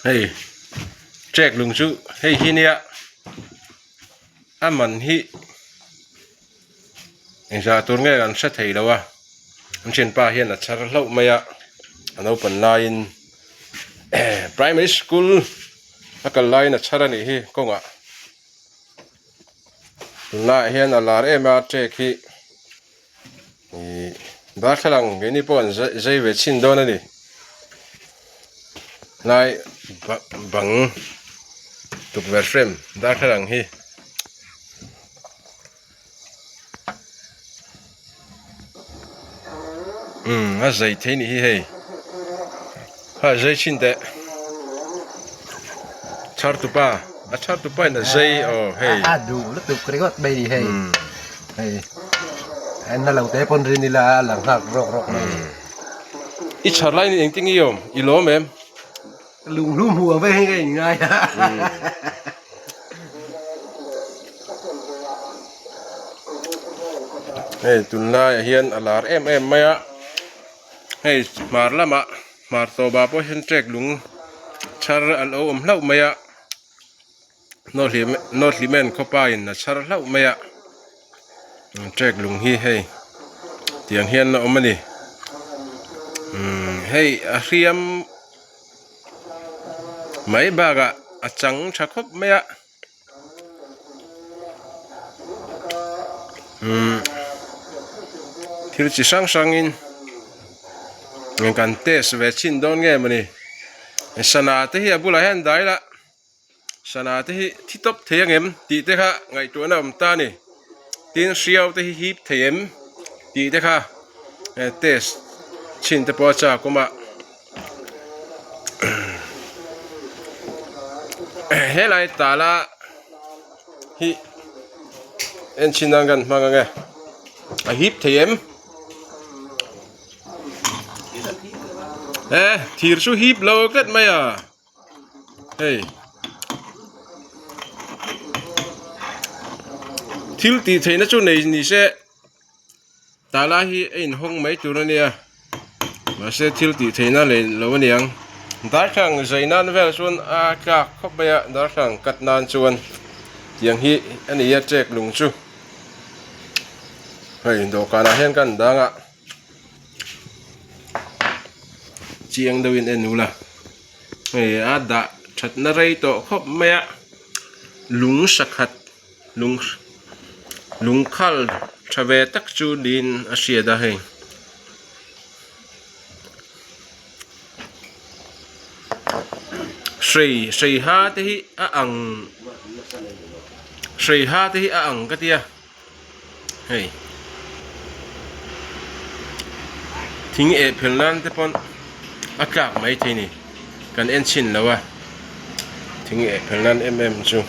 Hei trek lung chu hei hi nia a man hi engzah tur nge kan hre thei lo a an thianpa hian a chhar hlauh mai a a naupan laiin primary school a kal laiin a chhar a nih hi kawngah tunlaiah hian a lar em a trek hi. Ihh darthlalang keini pawh an zai ve chhin dawn a ni lai bang tukverh frame darthlalang hi umm a zai thei a nih hi hei ha zai chhin teh chhar tupa a chhar tupa in a zai aw hei a duh lutuk ringawt mai a ni hei. Hei en na lo te pawn rin ila a lang nghak rawk rawk mai ni. I chhar lai ni engtin nge i awm? I lawm em? Lunghlum hmuh ang vek hi ka inngai a. Hei tunlaiah hian a lar em em mai a, hei hmar lamah hmar tawpah pawh hian trek lung chhar a lo awm hlauh mai a. Nawhlimen khawpa in a chhar hlauh mai a trek lung hi hei tiang hian a awm a ni umm hei a hriam mai bakah a chang tha khawp mai a umm thil chi hrang hrang in kan test ve chhin dawn nge mawni sana te hi a bulah hian dai la. Sana te hi thi tawp thei angem tih te kha ngaihtuahna a awm ta a ni. Tin hriau te hi hip thei em tih te kha test chhin te pawh a chak awm a. Helai tala hi en chhin nan kan hmang ange a hip thei em. E thir chu hip lo tlat mai a. Hei thil tih theihna chu nei ni se tah lai hi a inhawng mai tur a nia mahse thil tih theihna nei lo a niang darthlalang zai nan vel chuan a tlak khawp mai a darthlalang cut nan chuan tiang hi a ni a ṭek lung chu hei dawhkanah hian kan dang a. Chiang deuhin en ula hei a dah thatna rei tawh khawp mai a lung sakhat lung lung khal tha ve tak chu niin a hriat a hei. Hrei hrei ha te hi a ang hrei ha te hi a ang ka tia. Hei thing eh phel nan te pawn a tlak mai thei ni kan en chhin lo a thing eh phel nan em em chu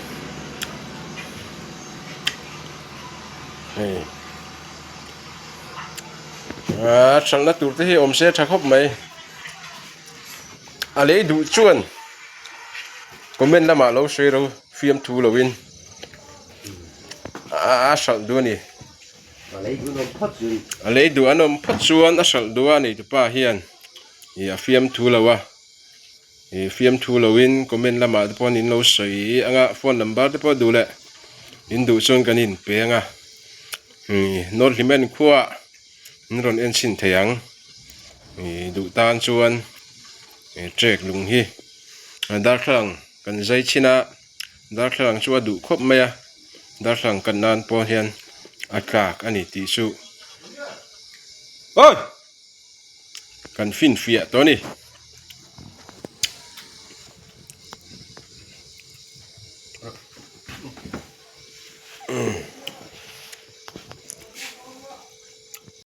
hei ah hralhna tur te hi awm se tha khawp mai a lei duh chuan comment lamah lo sawi ro fiamthu lovin. A hralh duh a ni. A lei duh an awm phawt chuan a hralh duh a ni tupa hian ih a fiamthu lo a ih fiamthu loin comment lamah te pawh in lo sawi ang a phone number te pawh duh leh in duh chuan kan inpe ang a ih North Hlimen khua in rawn en chhin thei ang ih duh tan chuan ih trek lung hi darthlalang kan zai chhin a. Darthlalang chu a duh khawp mai a, darthlalang kan nan pawh hian a tlak a ni tih chu awi kan finfiah tawh a ni.